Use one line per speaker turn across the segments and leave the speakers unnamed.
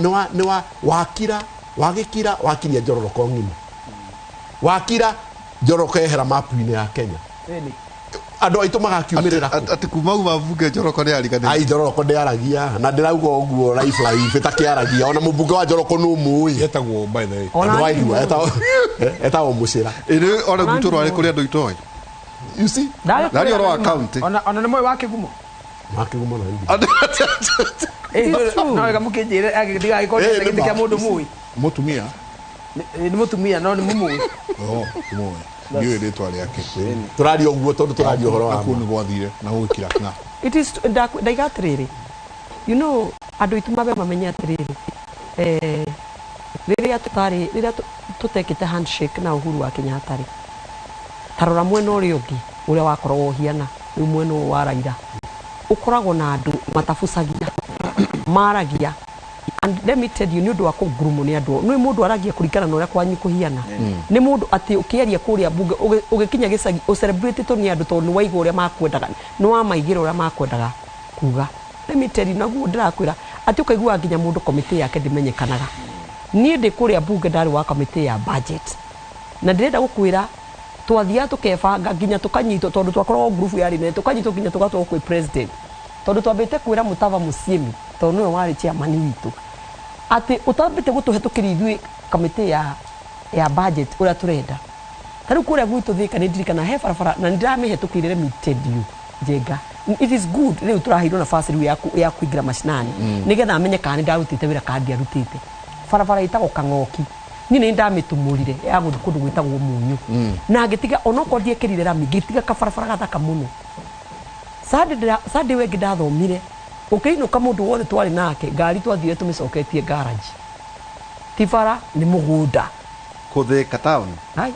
Nĩ wa wakira, wagĩkira, wakiria njororoko ng'ima, wakira njororoko yehera mapu-inĩ ya Kenya. Andũ aitũ magakiumĩrĩra kũ?
Atĩ kuma uma mbunge Njoroko nĩ ariganĩire.
Ai, Njoroko ndĩaragia na ndĩrauga ũguo life life ĩtakĩaragia. Ona mũmbunge wa Njoroko nũ mũĩ?
Etagwo, by the way.
Ona
Ndwaigua?
niĩ.
Etagwo Mũcĩra.
Ĩrĩ ona gwitũ rwarĩ kũrĩ andũ itoĩ.
You see?
Ndarĩ ũhoro wa county.
Ona nĩ moĩ wa Kĩgumo.
Makĩgumo na hindi.
No wega mũkĩnjĩre ndigagĩkorwo
Eh, nĩ
gĩtĩ kĩa
ma.
mũndũ mũĩ.
Mũtumia.
Nĩ mũtumia no nĩ mũmũĩ.
Oh, mũĩ ndiũĩ rĩtwa rĩake.
Tũraria ũguo tondũ tũraria ũhoro wa
Nakuo
ma.
nĩ gwathire na gũgĩkira ng'a.
It is ndaiga atĩrĩrĩ, andũ aitũ mabe mamenye atĩrĩrĩ, rĩrĩa tũtarĩ, rĩrĩa tũtekĩte handshake na Uhuru wa Kenyatta rĩ, ta rora mwena ũrĩa ũngĩ ũrĩa wakoragwo ũhiana. Rĩu mwena ũyũ wa Raila ũkoragwo na andũ matabucagia, maragia. And let me tell you, nĩ ũndũ wa kũngurumwo nĩ andũ, nĩ mũndũ aragia kũringana na ũrĩa kwanyu kũhiana. Nĩ mũndũ atĩ ũkĩaria kũrĩa bunge, ũgĩkinya gĩcagi ũcelebrate nĩ andũ tondũ nĩ waigua ũrĩa makwendaga, nĩ wamaigĩra ũrĩa makwendaga kuga. Let me tell you, naguo ndĩrakwĩra atĩ ũkaiguaga nginya mũndũ komĩtĩ yake ndĩmenyekanaga. Niĩ ndĩ kũrĩa bunge ndarĩ wa komĩtĩ ya budget na ndĩrenda gũkwĩra twathiaga tũkebanga nginya tũkanyitwo tondũ twakoragwo ngurubu yarĩ nene, tũkanyitwo nginya tũgatwarwo kwĩ president tondũ twambĩte kwĩra Mũtava Mũciĩmi, tondũ nĩwe warĩ chairman witũ, atĩ ũtambĩte gũtũhetũkĩria ithuĩ kamĩtĩ ya budget ũrĩa tũrenda. Ta rĩu kũrĩa gwitũ Thĩka, nĩ ndirikana he barabara na nĩ ndĩramĩhetũkĩire. Let me tell you, Njenga, it is good rĩu tũraheirwo nafasi rĩu ya kũingĩra macinani nĩgetha amenye kana nĩ ndarutĩte wĩra kana ndiarutĩte. Barabara ĩtagwo Kang'oki, niĩ nĩ ndamĩtumũrire ya gũthiĩ kũndũ gwĩtagwo Mũnyũ na ngĩtiga onokorwo ndiekĩrire rami, ngĩtiga kabarabara gathaka mũno. Sunday wengĩ ndathomire ũkĩinũka, mũndũ wothe twarĩ nake ngari twathire tũmĩcoketie garage. Ti bara, nĩ mũgũnda.
Kũthĩka town.
Hai,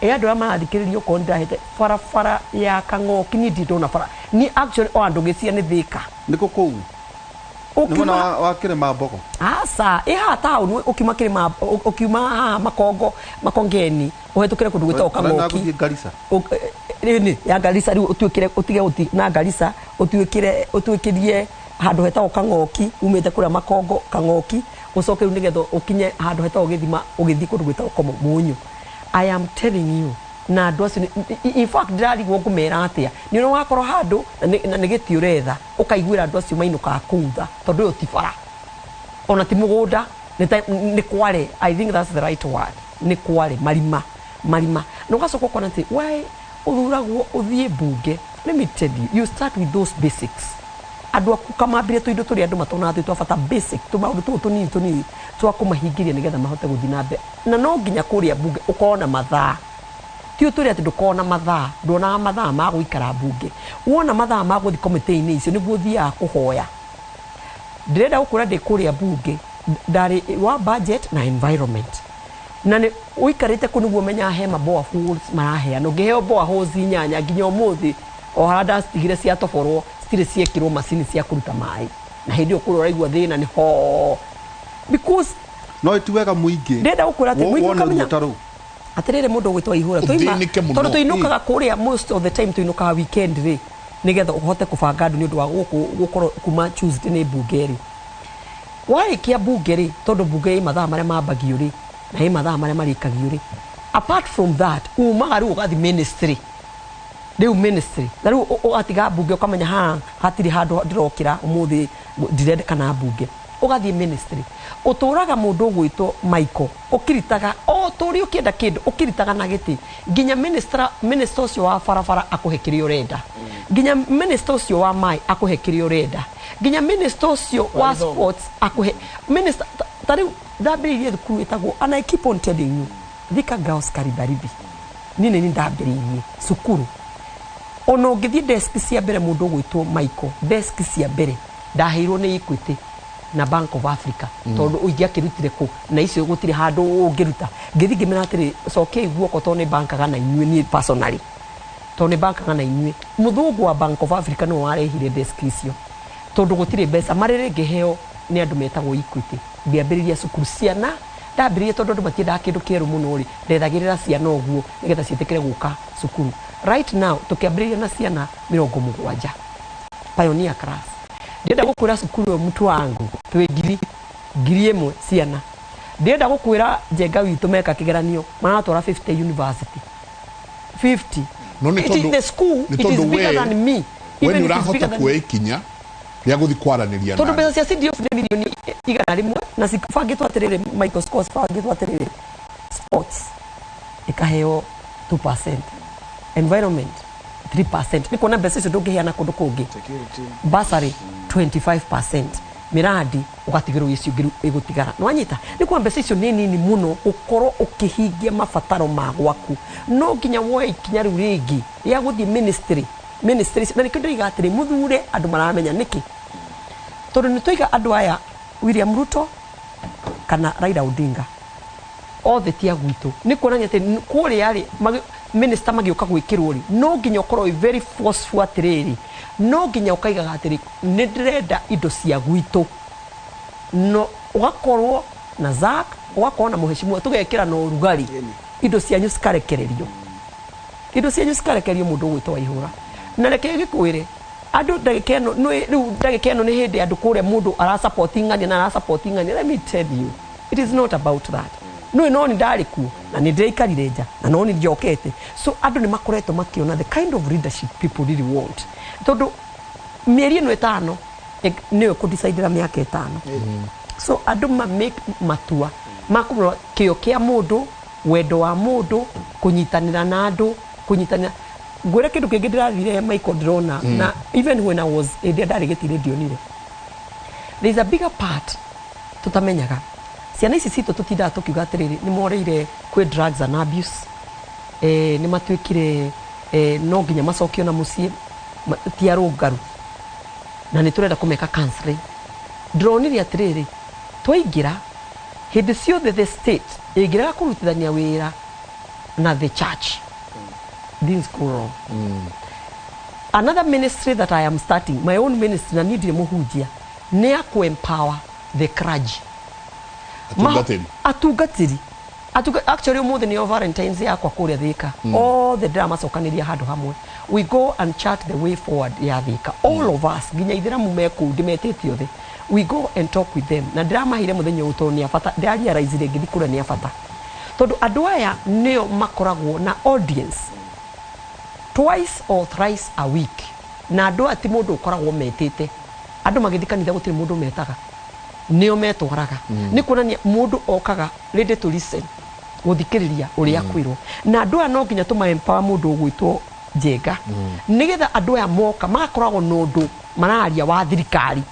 ĩ andũ arĩa marathikĩrĩria, okorwo nĩ ndahĩte barabara ya Kang'oki, niĩ ndirĩ ndona bara. Niĩ actually o andũ gĩcia nĩ Thĩka.
Nĩkũ kũu nĩ mwena
Ũkiuma
wa kĩrĩma mbogo?
Aca, ĩ haha taũni, ũkiuma kĩrĩma, ũkiuma haha Makongo, Makongeni, ũhetũkĩre kũndũ gwĩtagwo
Ũrenda
Kang'oki.
gũthiĩ Garissa.
Ĩni ya Garissa rĩu ũtuĩkĩre, ũtige gũthiĩ na Garissa, ũtuĩkĩre, ũtuĩkĩrie handũ hetagwo Kang'oki umĩte kũrĩa Makongo Kang'oki, ũcoke rĩu nĩgetha ũkinye handũ hetagwo Gĩthima, ũgĩthiĩ kũndũ gwĩtagwo Komo Mũnyũ. I am telling you, na andũ acio in fact ndĩrarigwo ngũmera atĩa. Nĩ ũrĩa wakorwo handũ na nĩ gĩtĩ ũretha, ũkaiguĩra andũ acio mainũkaga kũu tha, tondũ ũyũ ti bara ona ti mũgũnda, nĩ kware. I think that's the right word, nĩ kware, marima marima. Na ũgacoka ũkona atĩ why ũthuragwo ũthiĩ mbunge. Let me tell you, you start with those basics. Andũ aku kamambire tũindo tũrĩa andũ matonaga twĩ twa bata, basic tũmaũndũ tũũ tũnini tũnini twa kũmahingĩria nĩgetha mahote gũthiĩ na mbere. Na no nginya kũrĩa mbunge ũkorwo na mathaa, ti ũtũrĩ atĩ ndũkorwo na mathaa, nduonaga mathaa ma gũikara mbunge, wona mathaa ma gũthiĩ komĩtĩ-inĩ icio nĩguo ũthiaga kũhoya. Ndĩrenda gũkwĩra ndĩ kũrĩa mbunge ndarĩ wa budget na environment, na nĩ ũikarĩte kũ nĩguo ũmenyaga he ma boreholes maraheana. Ũngĩheo boreholes inyanya, nginya ũmũthĩ o harĩa ndacitigire ciatoborwo, citirĩ ciekĩrwo macini cia kũruta maĩ, na hĩndĩ ĩyo kũrĩa ũraigua thĩna nĩ ho because
No ti wega mũingĩ
Ndĩrenda gũkwĩra atĩ mũingĩ
wone
ũkamenya
ruo ta rũu.
Atĩrĩrĩ, mũndũ ũgwĩtwo Ihũra, twaima
Ũthĩnĩke mũno.
tondũ tũinũkaga kũrĩa most of the time, tũinũkaga weekend rĩ, nĩgetha ũhote kũbanga andũ nĩ ũndũ wa gũkũ gũkorwo kuma Tuesday nĩ mbunge rĩ. Warĩkia mbunge rĩ, tondũ mbunge ĩ mathaa marĩa mambagio rĩ na ĩ mathaa marĩa marĩkagio rĩ, apart from that umaga rĩu ũgathiĩ ministry. Rĩu ministry na rĩu ũgatiga mbunge, ũkamenya haha hatirĩ handũ ndĩrokĩra ũmũthĩ, ndirendekana mbunge, ũgathiĩ ministry. Ũtũraga mũndũ ũgwĩtwo Michael ũkiritaga o tũrĩ ũkĩenda kĩndũ, ũkiritaga na gĩtĩ nginya minister ũcio wa barabara akũhe kĩrĩa ũrenda, nginya minister ũcio wa maĩ akũhe kĩrĩa ũrenda, nginya minister ũcio wa
gĩthomo.
Sports akũhe minister. Ta rĩu ndambĩrĩirie thukuru ĩtagwo, and I keep on telling you, Thika Girls Karibaribi. Niĩ nĩ ndambĩrĩirie cukuru. Ona ũngĩthiĩ desk cia mbere, mũndũ ũgwĩtwo Michael, desk cia mbere ndaheirwo nĩ Equity na Bank of Africa, tondũ ingĩakĩrutire kũ na icio gũtirĩ handũ ũngĩruta. Ngĩthiĩ ngĩmera atĩrĩ, cokiai guoko tondũ nĩ bankaga na inyuĩ. Niĩ personally, tondũ nĩ bankaga na inyuĩ, mũthũngũ wa Bank of Africa nĩwe warehire desk icio, tondũ gũtirĩ mbeca marĩrĩ ngĩheo nĩ andũ metagwo Equity. Ngĩambĩrĩria cukuru ciana, ndambĩrĩria tondũ andũ matiendaga kĩndũ kĩerũ mũno rĩ, ndethagĩrĩra ciana ũguo nĩgetha ciĩtĩkĩre gũka cukuru. Right now tũkĩambĩrĩria na ciana 70, pioneer class. Ndĩrenda gũkwĩra cukuru ĩyo, mtu wangu, twĩ ngiri 1,000 ciana. Ndĩrenda gũkwĩra Njenga witũ meka kĩgeranio maratwara 50 university. 50.
No nĩ
It is
tondũ
the school,
nĩ
it is
tondũ
bigger
we
than me.
we
Even
nĩ
it is
ũrahota
bigger than
kuoya ikinya rĩa gũthiĩ kwaranĩria
tondũ
na
mbeca cia CDF nĩ mirioni 100, na cibangĩtwo atĩrĩrĩ, Michael Scott, cibangĩtwo atĩrĩrĩ: sports ĩkaheo 2%, environment 3%, nĩ kuona mbeca icio ndũngĩheana kũndũ kũngĩ, bursary 25%, miradi ũgatigĩrwo icio ingĩ ĩgũtigara. Nĩwanyita? Nĩ kuona mbeca icio nĩ nini mũno ũkorwo ũkĩhingia mabataro ma gwaku. No nginya woe ikinya rĩu rĩngĩ rĩa gũthiĩ ministry, na nĩkĩo ndĩroiga atĩrĩ, mũthure andũ maramenya nĩkĩ, tondũ nĩ twaiga andũ aya William Ruto kana Raila Odinga othe ti a gwitũ. Nĩ kuonania atĩ kũrĩa rĩ minister magĩũka gwĩkĩrwo rĩ, no nginya ũkorwo wĩ very forceful atĩrĩrĩ, no nginya ũkaigaga atĩrĩ, nĩ ndĩrenda indo cia gwitũ, no ũgakorwo na Zack, ũgakorwo na mũheshimiwa, tũgekĩra na ũrugarĩ, indo cianyu cikarekererio, indo cianyu cikarekererio. Mũndũ ũgwĩtwo Waihũra, na reke gĩkwĩre andũ ndagĩka ĩno rĩu ndagĩka ĩno nĩ hĩndĩ andũ kũrĩa mũndũ arasupport ng'ania na arasupport ng'ania. Let me tell you, it is not about that. Nĩ no nĩ ndarĩ kuo na nĩ ndĩraikarire nja na no nĩ njokete. So andũ nĩ makoretwo makĩona the kind of leadership people really want, tondũ mĩeri ĩno 5 nĩyo kũdecidera mĩaka 5. So andũ ma make matua ma kũrora kĩo kĩa mũndũ, wendo wa mũndũ, kũnyitanĩra na andũ, kũnyitanĩra. Ngwĩre kĩndũ kĩngĩ ndĩrathire, Michael, ndĩrona na even when I was hĩndĩ ĩrĩa ndarĩ gĩtirĩ ndionire there is a bigger part tutamenyaga. Ciana ici citũ tũtindaga tũkiuga atĩrĩrĩ, nĩ moreire kwĩ drugs and abuse, nĩ matuĩkire no nginya macokio na mũciĩ, ti arũngaru, na nĩ tũrenda kũmeka counseling. Ndĩronire atĩrĩrĩ, twaingĩra hĩndĩ ciothe the state ĩngĩrega kũrutithania wĩra na the church, things go wrong. Another ministry that I am starting, my own ministry, na niĩ ndirĩ mũhunjia, nĩ ya kũ-empower the clergy.
Atungatĩri.
Atungatĩri. Actually ũmũthĩ nĩyo Valentines yakwa kũrĩa Thika. Othe ndĩramacokanĩria handũ hamwe, we go and chart the way forward ya Thika, all of us, nginya ithĩramu me kũu ndĩmetĩte othe. We go and talk with them, na ndĩramahire mũthenya ũyũ tondũ nĩ a bata. Ndĩrarealize ngĩthiĩ kũrĩa nĩ a bata, tondũ andũ aya nĩo makoragwo na audience twice or thrice a week, na andũ aya ti mũndũ ũkoragwo metĩte. Andũ magĩthiĩ kanitha gũtirĩ mũndũ metaga, nĩo metwaraga. Nĩ kuonania mũndũ okaga ready to listen, gũthikĩrĩria ũrĩa kwĩrwo. Na andũ aya no nginya tũma empower mũndũ ũgwĩtwo Njenga, nĩgetha andũ aya moka magakoragwo na ũndũ mararia wa thirikari.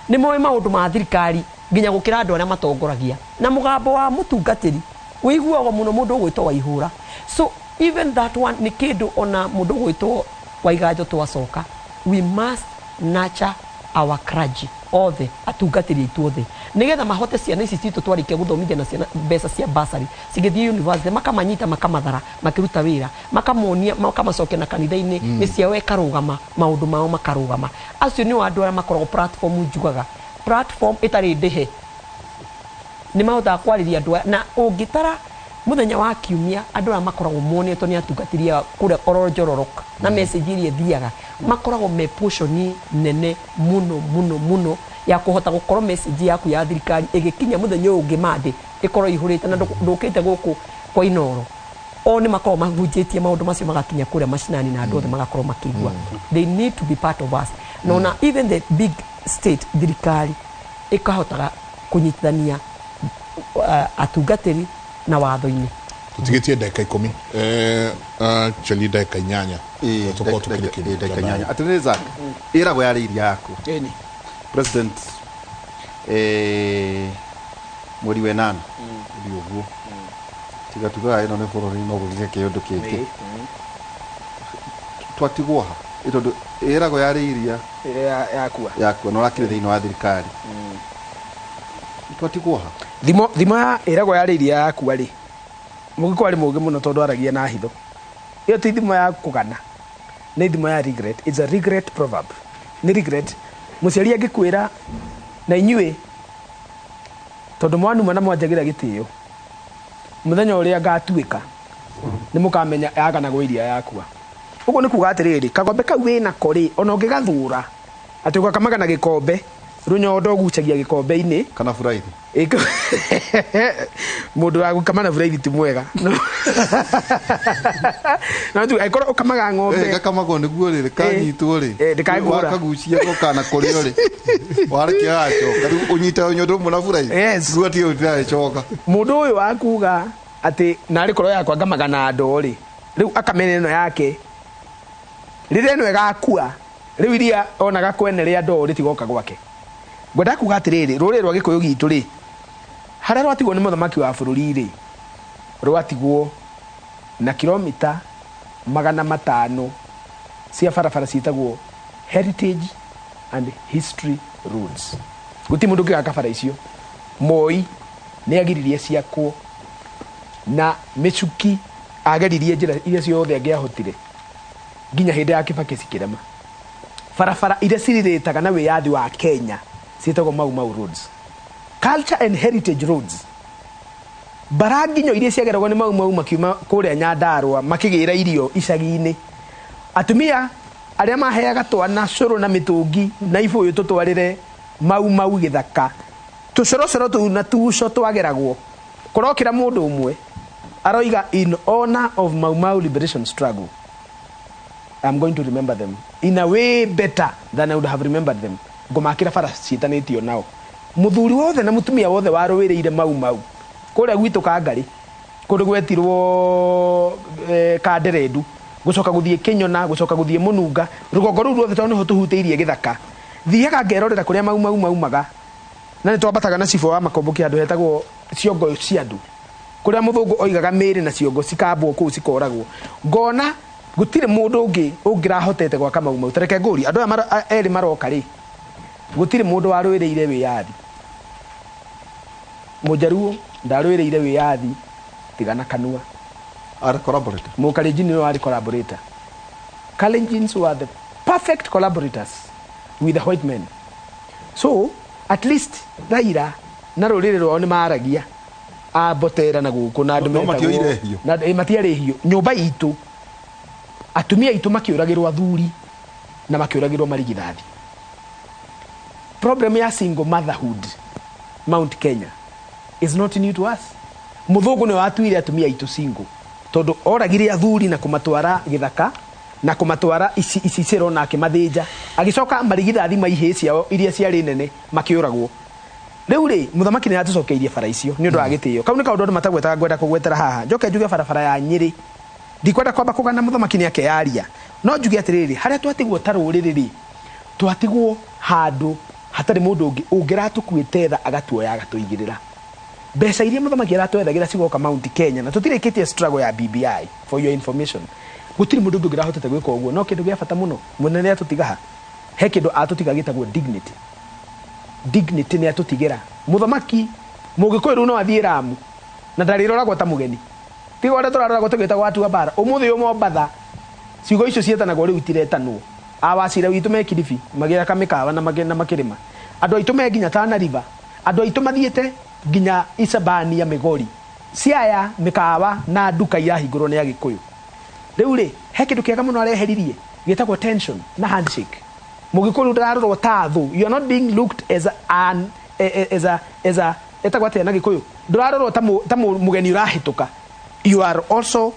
Nĩ moĩ maũndũ ma thirikari nginya gũkĩra andũ arĩa matongoragia, na mũgambo wa mũtungatĩri wĩiguagwo mũno mũndũ ũgwĩtwo Waihũra. So even that one nĩ kĩndũ ona mũndũ ũgwĩtwo Waiganjo twacoka, we must nurture our clergy othe, atungatĩri aitũ othe, nĩgetha mahote ciana ici citũ twarĩkia gũthomithia na ciana mbeca cia bursary cigĩthiĩ university, makamanyita, makamathara makĩruta wĩra, makamonia, makamacokia na kanitha-inĩ, mĩciĩ yao ĩkarũgama, maũndũ mao makarũgama. Acio nĩo andũ arĩa makoragwo platform, njugaga platform ĩtarĩ ndĩhe, nĩ mahotaga kwarĩria andũ aya. Na ũngĩtara mũthenya wa kiumia, andũ aya makoragwo monetwo nĩ atungatĩri aya kũrĩa oro njororoka na message iria ĩthiaga, makoragwo me portion nene mũno mũno mũno ya kũhota gũkorwo message yaku ya thirikari ĩgĩkinya mũthenya ũyũ ũngĩ Monday ĩkorwo ĩihũrĩte na ndũkĩte gũkũ kwa Inoro. O nĩ makoragwo mahunjĩtie maũndũ macio magakinya kũrĩa macinani na andũ othe magakorwo makĩigua. They need to be part of us, na ona even the big state, thirikari ĩkahotaga kũnyitithania atungatĩri na watho-inĩ.
Tũtigĩtie ndagĩka 10, actually ndagĩka 8. Tũkorwo tũkĩrĩkĩria.
Ndagĩka 8. Atĩrĩrĩ Zack, ĩragwo yarĩ iria yaku.
Ĩni.
President mweri wa ĩnana ũthiĩ ũguo, tiga tugaga ĩno nĩ bũrũri no gũgĩke kĩũndũ kĩngĩ, twatigwo ha? Ĩ tondũ ĩragwo yarĩ iria
ĩrĩa yakua
yakua na ũrakĩrĩ thĩinĩ wa thirikari, twatigwo ha?
Thimo ya ĩragwo yarĩ iria yakua rĩ, mũgĩkũyũ arĩ mũũgĩ mũno tondũ aragia na hitho. Ĩyo ti thimo ya kũgana, nĩ thimo ya regret. It's a regret proverb. Nĩ regret. Mũciari angĩkwĩra na inyuĩ tondũ mwanuma na mwanjagĩra gĩtĩo, mũthenya ũrĩa ngatuĩka nĩ mũkamenya yaganagwo iria yakua. Ũguo nĩ kuga atĩrĩrĩ, kagombe kau wĩnako rĩ, ona ũngĩgathũra atĩ ũgakamaga na gĩkombe. Rũnyondo ũgucagia gĩkombe-inĩ.
Kana buraithi.
Mũndũ wa gũkama na buraithi ti mwega. No tu angĩkorwo ũkamaga ng'ombe.
Gakamagwo nĩguo rĩrĩ kanyitwo rĩ.
Ndĩkangũra.
Wakagucia kana kũrĩo rĩ. Warekia gacoka. Rĩu ũnyitaga rũnyondo rũmwe na buraithi.
Yes.
Rĩu atige gũtiragĩcoka.
Mũndũ ũyũ wa kuga atĩ narĩ korwo yakwa ngamaga na ndoo rĩ. Rĩu akamena ĩno yake. Rĩrĩa ĩno ĩgakua, rĩu iria onaga kwene rĩa ndoo rĩtigoka gwake. Ngwenda kuga atĩrĩrĩ, rũrĩrĩ rwa Gĩkũyũ gitũ rĩ, harĩa rwatigwo nĩ mũthamaki wa bũrũri rĩ, rwatigwo na kilomita 500 cia barabara ciĩtagwo Heritage and History Roads. Gũtirĩ mũndũ ũngĩgaka bara icio. Moi nĩ agiririe ciakwo na Michuki ageririe njĩra iria ciothe angĩahotire nginya hĩndĩ ya Kibaki cikĩrema. Barabara iria cirirĩtaga na wĩyathi wa Kenya ciĩtagwo Mau Mau Roads. Culture and Heritage Roads. Bara nginyo iria ciageragwo nĩ Mau Mau makiuma kũrĩa Nyandarũa makĩgĩra irio icagi-inĩ. Atumia arĩa maheaga twana cũrũ na mĩtũngi na ibũyũ tũtwarĩre Mau Mau gĩthaka. Tũcorocoro tũu na tuco twageragwo. Kũrokĩra mũndũ ũmwe aroiga in honor of Mau Mau liberation struggle. I'm going to remember them in a way better than I would have remembered them. Ngũmakĩra bara ciĩtanĩtio nao. Mũthuri wothe na mũtumia wothe warũĩrĩire Mau Mau kũrĩa gwitũ Kangarĩ, kũndũ gwetirwo Kanderendu, gũcoka gũthiĩ Kĩnyona, gũcoka gũthiĩ Mũnunga, rũgongo rũu ruothe tondũ nĩho tũhutĩirie gĩthaka. Thiaga ngerorera kũrĩa Mau Mau maumaga, na nĩ twambataga na cibũ wa Makomboki handũ hetagwo ciongo cia andũ, kũrĩa mũthũngũ oigaga mĩĩrĩ na ciongo cikambwo kũu cikoragwo. Ngona gũtirĩ mũndũ ũngĩ ũngĩrahotete gwaka Mau Mau. Tareke ngũrie andũ aya erĩ maroka rĩ, gũtirĩ mũndũ warũĩrĩire wĩyathi. Mũjaruo ndarũĩrĩire wĩyathi tiga na kanua.
Arĩ collaborator.
Mũkalenjin nĩwe warĩ collaborator. Kalenjins were the perfect collaborators with the white men. So at least Raila na rũrĩrĩ rwao nĩ maragia a Botera na gũkũ na andũ
No matioire
metagwo
hiũ.
na matiarĩ hiũ. Nyũmba itũ atumia aitũ makĩũragĩrwo athuri na makĩũragĩrwo marigithathi. Problem ya single motherhood Mount Kenya is not new to us. Mũthũngũ nĩwe watuire atumia aitũ single tondũ oragire athuri na kũmatwara gĩthaka na kũmatwara icicĩro na akĩmathĩnja, agĩcoka marigithathi ma ihĩĩ ciao iria ciarĩ nene makĩũragwo. Rĩu rĩ, mũthamaki nĩ atũcokeirie bara icio nĩ ũndũ wa gĩtĩo. Kau nĩ kaũndũ andũ matagwetaga ngwenda kũgwetera haha. Njoke njuge barabara ya Nyĩrĩ. Ndikwenda kwamba kũgana mũthamaki nĩ akeyaria. No njuge atĩrĩrĩ, harĩa twatigwo ta rũrĩrĩ rĩ, twatigwo handũ hatarĩ mũndũ ũngĩ ũngĩratũkuĩte tha agatuoya agatũigĩrĩra. Mbeca iria mũthamaki aratwethagĩra cigoka Mount Kenya na tũtirĩkĩtie struggle ya BBI for your information. Gũtirĩ mũndũ ũngĩ ũngĩrahotete gwĩka ũguo, no kĩndũ gĩa bata mũno mũnene atũtiga ha, he kĩndũ atũtiga gĩtagwo dignity. Dignity nĩ atũtigĩra. Mũthamaki Mũgĩkũyũ rĩu no athiĩ Lamu na ndarĩroragwo ta mũgeni. Tiga ũrĩa tũraroragwo tũgĩtagwo atua mbara. Ũmũthĩ ũyũ Mombatha ciugo icio ciĩtanagwo rĩu itiretanwo. Awacira witũ me Kilifi magĩaka mĩkawa na makĩrĩma. Andũ aitũ me nginya Tana River. Andũ aitũ mathiĩte nginya Isebania Migori. Siaya mĩkawa na nduka irahingũrwo nĩ Agĩkũyũ. Rĩu rĩ, he kĩndũ kĩega mũno areheririe gĩtagwo tension na handshake. Mũgĩkũyũ ndararorwo ta thũ. You are not being looked as an as a as a etagwo atĩa na Gĩkũyũ? Ndũrarorwo ta mũgeni ũrahĩtũka. You are also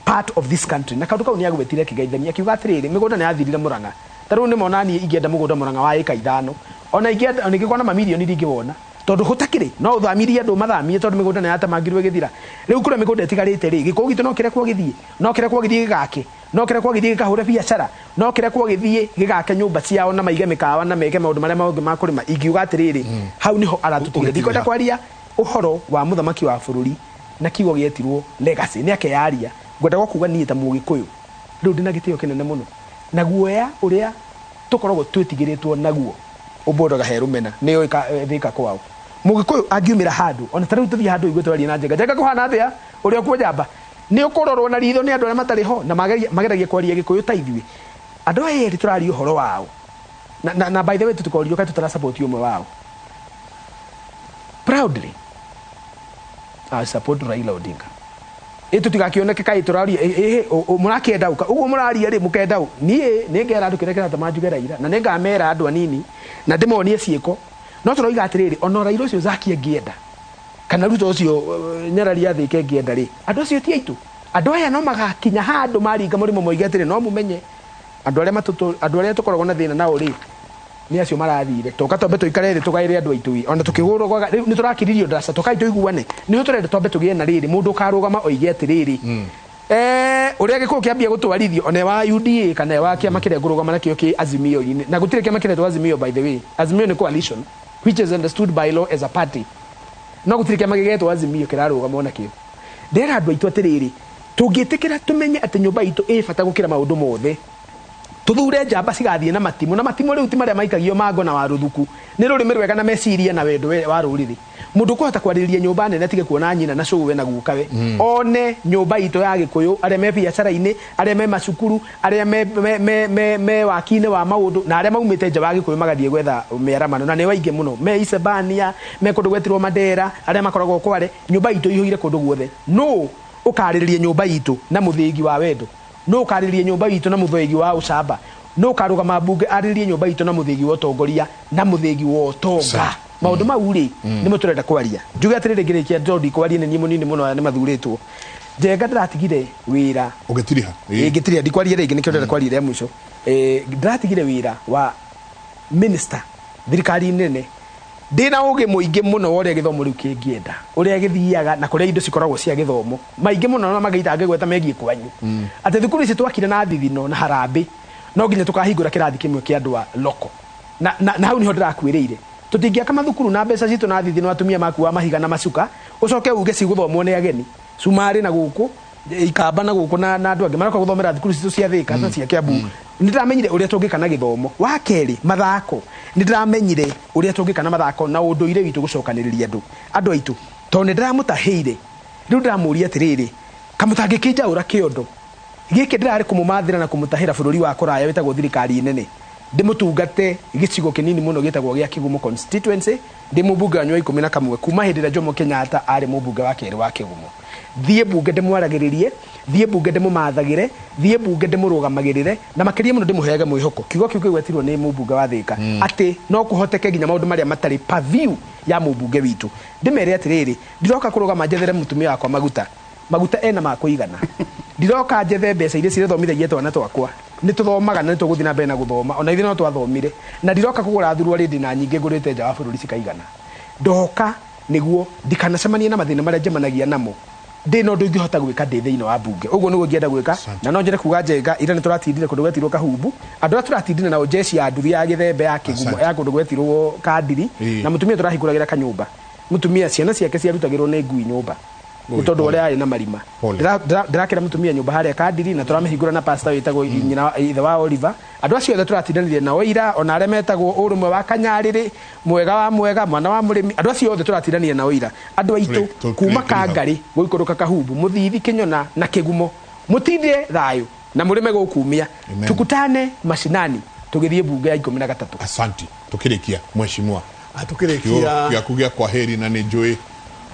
part of this country. Na kaũndũ kau nĩ agwetire kĩgeithania akiuga atĩrĩrĩ, mĩgũnda nĩ yathirire Mũrang'a. Ta rĩu nĩ mona niĩ ingĩenda mũgũnda Mũrang'a wa ĩka 5. Ona ingĩenda, ona ingĩkorwo na mamirioni ndingĩwona. Tondũ gũtakĩrĩ, no ũthamirie andũ mathamie tondũ mĩgũnda nĩ yatemangirwo ĩgĩthira. Rĩu kũrĩa mĩgũnda ĩtigarĩte rĩ, gĩkũyũ gitũ no kĩrekwo gĩthiĩ, no kĩrekwo gĩthiĩ gĩgake, no kĩrekwo gĩthiĩ gĩkahũre biacara, no kĩrekwo gĩthiĩ gĩgake nyũmba ciao na maige mĩkawa na meke maũndũ marĩa mangĩ ma kũrĩma. Ingiuga atĩrĩrĩ, hau nĩho aratũtigĩra. Ndikwenda kwaria ũhoro wa mũthamaki wa bũrũri na kiugo gĩetirwo legacy, nĩ akeyaria. Ngwenda kuga niĩ ta Mũgĩkũyũ rĩu ndĩna gĩtĩo kĩnene mũno na guoya ũrĩa tũkoragwo twĩtigĩrĩtwo naguo ũmbũraga he rũmena nĩyo ĩthĩka kwao. Mũgĩkũyũ angiumĩra handũ ona ta rĩu tũthiĩ handũ igue twarie na Njenga. Njenga kũhana atĩa ũrĩa ũkuo njamba nĩ ũkũrorwo na ritho nĩ andũ arĩa matarĩ ho na mageragia kwaria Gĩkũyũ ta ithuĩ. Andũ aya erĩ tũraria ũhoro wao na by the way tũtikorio kaĩ tũtara support ũmwe wao. Proudly I support Raila Odinga. Tũtigakĩoneke kaĩ tũraria mũrakĩenda ũka ũguo mũraria rĩ mũkenda ũ. Niĩ nĩngera andũ kĩrĩa kĩratũma njuge Raila na nĩngamera andũ anini na ndĩmonie ciĩko. No tũroiga atĩrĩrĩ, ona Raila ũcio Zaki angĩenda kana Ruto ũcio Nyarari athĩke angĩenda rĩ, andũ acio ti aitũ. Andũ aya no magakinya handũ maringa mũrĩmo moige atĩrĩ, no mũmenye andũ arĩa tũkoragwo na thĩna nao rĩ nĩ acio marathire. Toka twambe tũikare thĩ tũgaĩre andũ aitũ ona tũkĩgũrwo rĩu nĩ tũrakiririo ndaraca tokai tũiguane. Nĩho tũrenda twambe tũgĩe na rĩrĩ mũndũ ũkarũgama oige atĩrĩrĩ, ũrĩa gĩkũyũ kĩambia gũtwarithio ona wa UDA kana wa kĩama kĩrĩa ngũrũgama nakĩo kĩ Azimio-inĩ. Na gũtirĩ kĩama kĩretwo Azimio, by the way. Azimio nĩ coalition which is understood by law as a party. No gũtirĩ kĩama gĩgetwo Azimio kĩrarũgama ona kĩo. Ndĩrera andũ aitũ atĩrĩrĩ, tũngĩtĩkĩra tũmenye atĩ nyũmba itũ ĩ bata gũkĩra maũndũ mothe, tuthure njamba cigathiĩ na matimũ, na matimũ rĩu ti marĩa maikagio mango na waruthuku, nĩ rũrĩmĩ rwega na meciria na wendo wa rũrĩrĩ. Mũndũ ũkũhota kwarĩrĩria nyũmba nene atige kuona nyina na cũwe na gukawe, one nyũmba itũ ya Gĩkũyũ, arĩa me biacara-inĩ, arĩa me macukuru, arĩa me waki-inĩ wa maũndũ, na arĩa maumĩte nja wa Gĩkũyũ magathiĩ gwetha mĩaramano, na nĩ waingĩ mũno, me Isebania, me kũndũ gwetirwo Mandera, arĩa makoragwo Kware. Nyũmba itũ ĩihũire kũndũ guothe. Nũ ũkarĩrĩria nyũmba itũ na mũthĩgi wa wendo? No ũkarĩrĩria nyũmba itũ na mũthĩgi wa ũcamba? No ũkarũgama mbunge arĩrĩrie nyũmba itũ na mũthĩgi wa ũtongoria na mũthĩgi wa ũtonga? Maũndũ mau rĩ nĩmo tũrenda kwaria. Njuge atĩrĩrĩ, ngĩrĩkia tondũ ndikwaria nĩ niĩ mũnini mũno, aya nĩ mathurĩtwo. Njenga ndĩratigire wĩra.
Ũgĩtiriha?
Ngĩtiriha, ndikwaria rĩngĩ, nĩkĩo ndĩrenda kwaria rĩa mũico. Ndĩratigire wĩra wa minister thirikari nene. Ndĩna ũgĩ mũingĩ mũno wa ũrĩa gĩthomo rĩu kĩngĩenda, ũrĩa gĩthiaga na kũrĩa indo cikoragwo cia gĩthomo maingĩ mũno, na magĩita ngĩgweta megiĩ kwanyu atĩ thukuru ici twakire na thithino na harambĩ, no nginya tũkahingũra kĩrathi kĩmwe kĩa andũ a loko, na hau niho ndĩrakuĩrĩire. Tũtingĩaka mathukuru na mbeca citũ na thithino, atumia makuaga mahiga na macuka, ũcoke uge cigũthomwo nĩ ageni cumarĩ na gũkũ Ikamba na gũkũ na andũ angĩ maroka gũthomera thukuru citũ cia Thĩka na cia Kiambu. Nĩ ndĩramenyire ũrĩa tũngĩka na gĩthomo. Wa kerĩ, mathako. Nĩ ndĩramenyire ũrĩa tũngĩka na mathako na ũndũire witũ gũcokanĩrĩria andũ. Andũ aitũ, tondũ nĩ ndĩramũtahĩire. Rĩu ndĩramũria atĩrĩrĩ, kamũtangĩkĩnjaũra kĩondo gĩkĩ ndĩrarĩ kũmũmathĩra na kũmũtahĩra bũrũri wa kũraya wĩtagwo thirikari nene, ndĩmũtungate gĩcigo kĩnini mũno gĩtagwo gĩa Kĩgumo constituency, ndĩ mũmbunge wanyu wa 11 kuma hĩndĩ ĩrĩa Jomo Kenyatta arĩ mũmbunge wa kerĩ wa Kĩgumo. Thiĩ mbunge ndĩmwaragĩrĩrie, thiĩ mbunge ndĩmũmathagĩre, thiĩ mbunge ndĩmũrũgamagĩrĩre, na makĩria mũno ndĩmũheage mwĩhoko. Kiugo kĩu kĩgwetirwo nĩ mũmbunge wa Thĩka atĩ no kũhoteke nginya maũndũ marĩa matarĩ purview ya mũmbunge witũ. Ndĩmere atĩrĩrĩ, ndiroka kũrũgama njethere mũtumia wakwa maguta, maguta ena ma kũigana. Ndiroka njethe mbeca iria cirethomithagia twana twakwa, nĩ tũthomaga na nĩ tũgũthiĩ na mbere na gũthoma, ona ithuĩ no twathomire. Na ndiroka kũgũra thuruarĩ ndĩ na nyingĩ ngũrĩte nja wa bũrũri cikaigana. Ndoka nĩguo ndikanacemanie na mathĩna marĩa njemanagia namo, ndĩ no ũndũ ingĩhota gwĩka ndĩ thĩinĩ wa mbunge. Ũguo nĩguo ingĩenda gwĩka. Na no njende kuga Njenga ira nĩ tũratindire kũndũ gwetirwo Kahumbu, andũ arĩa tũratindire nao jeshi ya nduthi ya Gĩthembe ya Kĩgumo ya kũndũ gwetirwo Kandiri, na mũtumia tũrahingũragĩra kanyũmba, mũtumia ciana ciake ciarutagĩrwo nĩ ngui nyũmba nĩ tondũ ũrĩa arĩ na marima. Ndĩrakĩra mũtumia nyũmba harĩa Kandiri, na tũramĩhingũra na pastor wĩtagwo nyina ithe wa Oliver. Andũ acio othe tũratindanire nao ira, ona arĩa metagwo ũrũmwe wa Kanyarĩrĩ, mwega wa mwega, mwana wa mũrĩmi, andũ acio othe tũratindanire nao ira. Andũ aitũ kuma Kangarĩ gũikũrũka Kahumbu, Mũthithi, Kĩnyona na Kĩgumo, mũtinde thayũ na mũrĩme gũkumia. Tukutane mashinani tũgĩthiĩ mbunge ya 13.
Asanti. Tũkĩrĩkia mheshimiwa,
Tũkĩrĩkia
gĩaku gĩa kwaheri, na nĩ njũĩ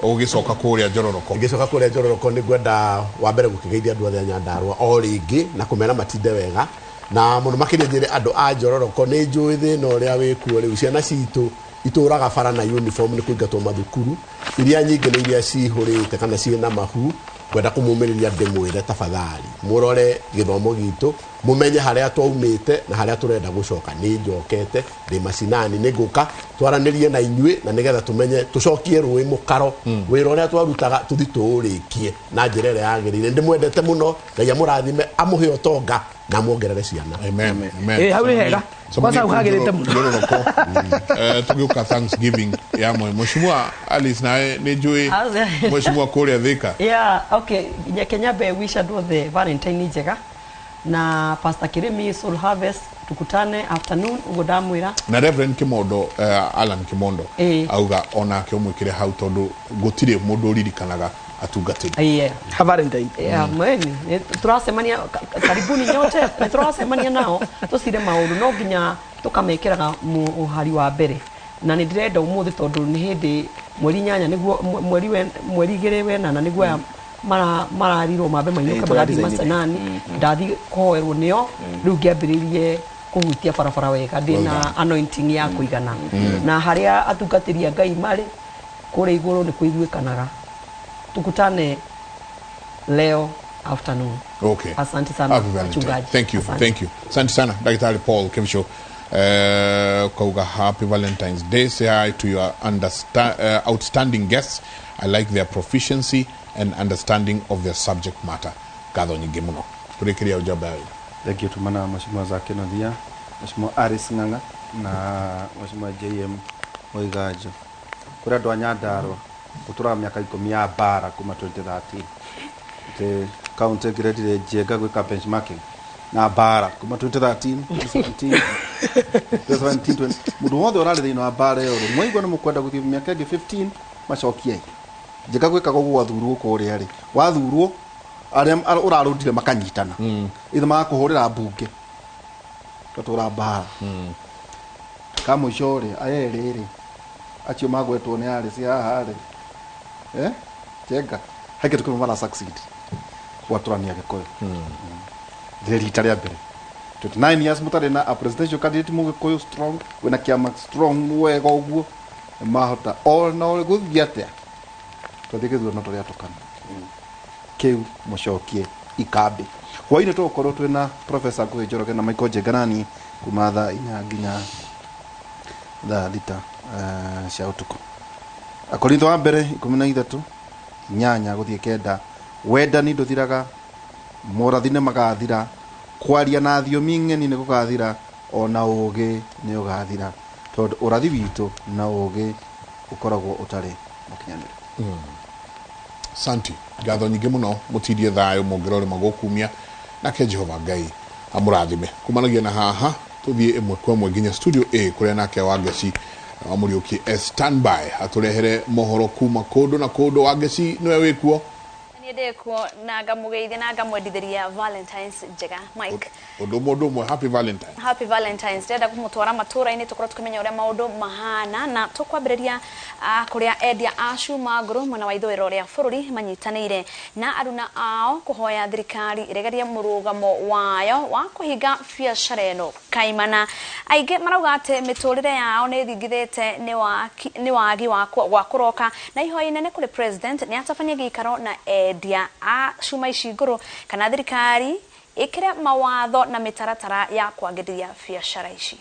ũgĩcoka kũrĩa Njororoko.
Ngĩcoka kũrĩa Njororoko nĩ ngwenda wa mbere gũkĩgeithia andũ othe a Nyandarũa o rĩngĩ na kũmera matinde wega, na mũno makĩria njĩre andũ a Njororoko nĩ njũĩ thĩna ũrĩa wĩkuo rĩu. Ciana citũ itũraga bara na uniform nĩ kũingatwo mathukuru, iria nyingĩ nĩ iria cihũrĩte kana ciĩna mahu. Ngwenda kũmũmĩrĩria ndĩmwĩre tafadhali mũrore gĩthomo gitũ, mũmenye harĩa twaumĩte na harĩa tũrenda gũcoka. Nĩ njokete ndĩ macinani, nĩ ngũka twaranĩrie na inyuĩ, na nĩgetha tũmenye tũcokie rũĩ mũkaro, wĩra ũrĩa twarutaga tũthi tũũrĩkie na njĩra ĩrĩa yagĩrĩire. Ndĩmwendete mũno, Ngai amũrathime, amũhe ũtonga na amuongerere ciana.
Amen. Amen.
Hau nĩ hega. Kwanza hau hagĩrĩte mũno.
Njororoko. Tũgĩũka Thanksgiving ya mwe. Mheshimiwa Alice, nawe nĩ njũĩ mheshimiwa kũrĩa Thĩka.
Yeah, okay. Nyeke nyambe wish andũ othe Valentine njega, na Pastor Kirimi Soul Harvest tukutane afternoon uguo ndamwĩra.
Na Reverend Kimondo, Alan Kimondo auga onake ũmwĩkĩre hau tondũ gũtirĩ mũndũ ũririkanaga atungatĩri.
Valentine.
Yeah, mweni tũracemania karibuni nyote, nĩ tũracemania nao tũcire maũndũ no nginya tũkamekĩraga mũhari wa mbere. Na nĩ ndĩrenda ũmũthĩ tondũ nĩ hĩndĩ mweri 8 nĩguo mweri 2 wenana nĩguo aya Mararirwo mambe mainũke magathiĩ macanani. Ndathiĩ kũhoerwo nĩo, rĩu ngĩambĩrĩrie kũhutia barabara wega ndĩna anointing ya kũigana. Na harĩa atungatĩri a Ngai marĩ kũrĩa igũrũ nĩ kũiguĩkanaga. Tukutane leo afternoon.
Okay.
Asante sana.
Happy Valentine.
Mchungaji.
Thank you.
Asante.
Thank you. Asante sana Daktari Paul Kibicho. Kauga happy Valentine's Day. Say hi to your outstanding guests. I like their proficiency and understanding of their subject matter. Ngatho nyingĩ mũno. Tũrĩkĩria ujamba ya wĩra.
Thank you tumana Mheshimiwa Zake Nothia, Mheshimiwa Aris Ng'ang'a na Mheshimiwa JM Moiganjo. Kũrĩ andũ a Nyandarua gũtũraga mĩaka 10 ya mbara kuma 2013. Atĩ county ĩngĩrendire Njenga gwĩka benchmarking na mbara kuma 2013, 2017, 2017, mũndũ wothe ũrarĩ thĩinĩ wa mbara ĩyo rĩ, mwaigua nĩ mũkwenda gũthiĩ mĩaka ĩngĩ 15 macokiei. Njenga gwĩkaga ũguo wathurwo kũrĩa rĩ, wathurwo arĩa ũrarũndire makanyitana ithe magakũhũrĩra mbunge tũtũra mbara. Ka mũico rĩ, aya erĩ rĩ, acio magwetwo nĩ arĩ ci haha rĩ, Njenga he kĩndũ kĩmwe mara succeed gwatũrania Gĩkũyũ. Rĩ rita rĩa mbere 29 years mũtarĩ na a presidential candidate mũgĩkũyũ strong wĩna kĩama strong wega ũguo mahota ona gũthiĩ atĩa twathiĩ gĩthurano tũrĩa tũkana kĩu mũcokie ikambĩ. Hwainĩ tũgũkorwo twĩna Professor Ngũgĩ Njoroge na Michael Njenganani kuma thaa 4 nginya thaa 6 cia ũtukũ. Akorintho wa mbere 13 8 gũthiĩ 9. Wendani ndũthiraga, morathi nĩ magathira, kwaria na thiomi ng'eni nĩ gũgathira, ona ũũgĩ nĩ ũgathira, tondũ ũrathi witũ na ũũgĩ ũkoragwo ũtarĩ mũkinyanĩru.
Santi, ngatho nyingĩ mũno, mũtindie thayũ mũngĩrore magũkumia nake Jehova Ngai amũrathime. Kumanagia na haha tũthiĩ ĩmwe kwa ĩmwe nginya studio A kũrĩa nake Wangeci wa Mũriũki e standby atũrehere mohoro kuma kũndũ na kũndũ. Wangeci, nĩwe wĩkuo?
Niĩ ndĩkuo na ngamũgeithia na ngamwendithĩria Valentine's njega Mike.
Ũndũ ũmwe ũndũ ũmwe, happy Valentine.
Happy Valentine's. Ndĩrenda kũmũtwara matũra-inĩ tũkorwo tũkĩmenya ũrĩa maũndũ mahana, na tũkwambĩrĩria kũrĩa endia a cuma ngũrũ mwena wa ithũĩro rĩa bũrũri manyitanĩire na aruna ao kũhoya thirikari ĩregerie mũrũgamo wayo wa kũhinga biacara ĩno kaimana. Aingĩ marauga atĩ mĩtũrĩre yao nĩ ĩthingithĩte nĩ wagi wa kũroka, na ihoya inene kũrĩ president nĩ atabanie gĩikaro na endia a cuma ici ngũrũ kana thirikari ĩkĩre mawatho na mĩtaratara ya kwagĩrithia biacara ici.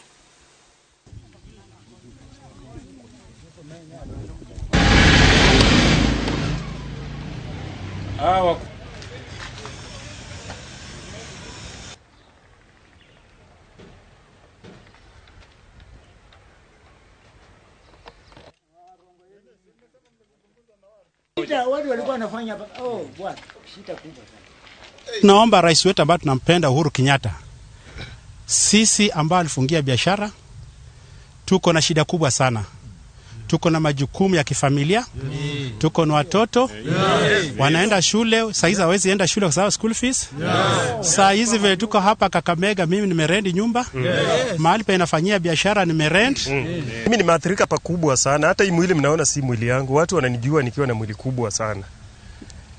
Watu walikuwa wanafanya bwana, shida kubwa sana.
Naomba rais wetu ambaye tunampenda Uhuru Kenyatta, sisi ambao alifungia biashara tuko na shida kubwa sana. Tuko na majukumu ya kifamilia, tuko na watoto wanaenda shule, saa hizi hawezi enda shule kwa sababu school fees. Saa hizi vile tuko hapa Kakamega, mimi nimerendi nyumba, mahali pa inafanyia biashara nimerent.
Mimi nimeathirika pakubwa sana, hata hii mwili mnaona si mwili yangu, watu wananijua nikiwa na mwili kubwa sana.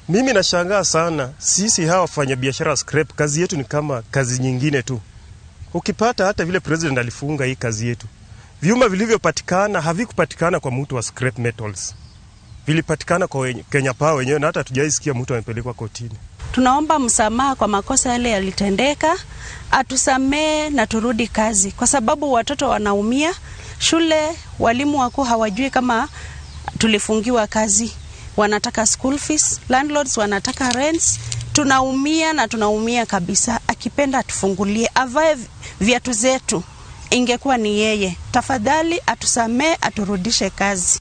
Mimi nashangaa sana, sisi hawa wafanya biashara scrap, kazi yetu ni kama kazi nyingine tu. Ukipata hata vile president alifunga hii kazi yetu, vyuma vilivyopatikana havikupatikana kwa mtu wa scrap metals, vilipatikana kwa Kenya Power wenyewe, na hata hatujaisikia mtu amepelekwa kotini.
Tunaomba msamaha kwa makosa yale yalitendeka, atusamee na turudi kazi, kwa sababu watoto wanaumia shule, walimu wakuu hawajui kama tulifungiwa kazi, wanataka school fees, landlords wanataka rents. Tunaumia na tunaumia kabisa. Akipenda atufungulie, avae viatu zetu, ingekuwa ni yeye. Tafadhali atusamee, aturudishe kazi.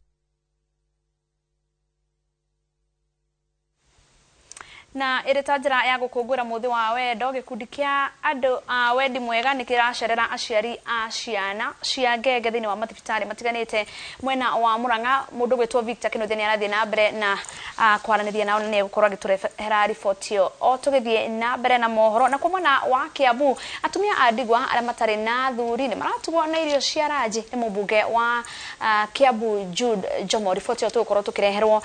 Na ĩrĩ ta njĩra ya gũkũngũĩra mũthĩ wa wendo, gĩkundi kĩa andũ a wendi mwega nĩ kĩracerera aciari a ciana cia ngenge thĩinĩ wa mathibitarĩ matiganĩte mwena wa Murang'a. Mũndũ gwĩtwo Victor Kĩnuthia nĩ arathiĩ na mbere na Kwaranĩria nao na nĩ egũkorwo agĩtũrehera riboti ĩyo o tũgĩthiĩ na mbere na mohoro. Na kwa mwena wa Kiambu, atumia a ndigwa arĩa matarĩ na athuri nĩ maratugwo na irio cia ranji nĩ mũmbunge wa Kiambu Jude Njomo. Riboti ĩyo tũgũkorwo tũkĩreherwo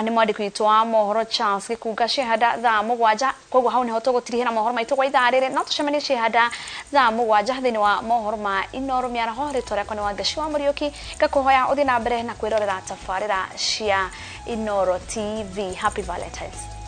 nĩ mwandĩki witũ wa mohoro Charles Gĩkunga Ciehanda thaa 7. Koguo hau nĩho tũgũtirihĩra mohoro maitũ gwa ithaa rĩrĩ, no tũcemanie Ciehanda thaa 7 thĩinĩ wa mohoro ma Inoro mĩaraho. Rĩtwa rĩakwa nĩ Wangeci wa Mũriũki, ngakũhoya ũthiĩ na mbere na kwĩrorera tabarĩra cia Inoro TV. Happy Valentines.